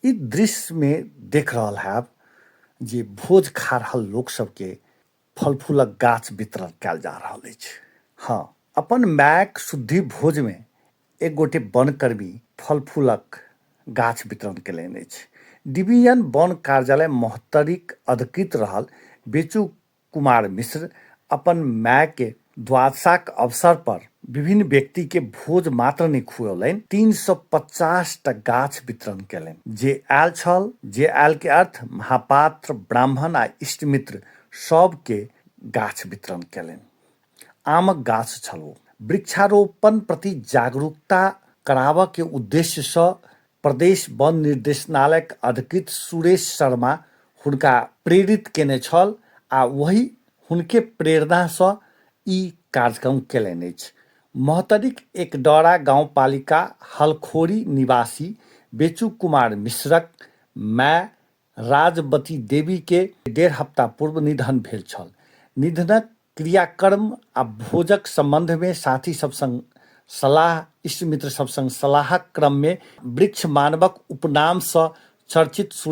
ई दृश्यमे देख रहल हैब जे भोज खा रहल लोक सबके फल फूलक गाछ वितरण कयल जा रहल अछि। हँ, अपन मायक शुद्धि भोजमे एक गोटे वनकर्मी फल फूलक गाछ वितरण केलनि अछि। डिवीजन वन कार्यालय महोत्तरीक अधिकृत रहल बेचू कुमार मिश्र अपन मायके द्वादशाक अवसर पर विभिन्न व्यक्तिके भोज मात्र नहि खुऔलनि, 350 टा गाछ वितरण केलनि। जे आयल छल, जे आयल के अर्थ महापात्र, ब्राह्मण आ इष्टमित्र सबके गाछ वितरण केलनि। आमक गाछ छल ओ। वृक्षारोपण प्रति जागरूकता कराबऽ के उद्देश्यसँ प्रदेश वन निर्देशनालयक अधिकृत सुरेश शर्मा हुनका प्रेरित केने छल आ वही हुनके प्रेरणासँ ई कार्यक्रम केलनि अछि। महोत्तरीक एकडौरा गाउँपालिका हलखोरी निवासी बेचू कुमार मिश्रक माय राजवती देवीके डेढ़ हप्ता पूर्व निधन भेल छल। निधनक क्रियाकर्म आ भोजक सम्बन्धमे साथी सब संग सलाह, इष्टमित्र सब संग सलाहक क्रममे वृक्ष मानवक उपनामसँ चर्चित सुरेश।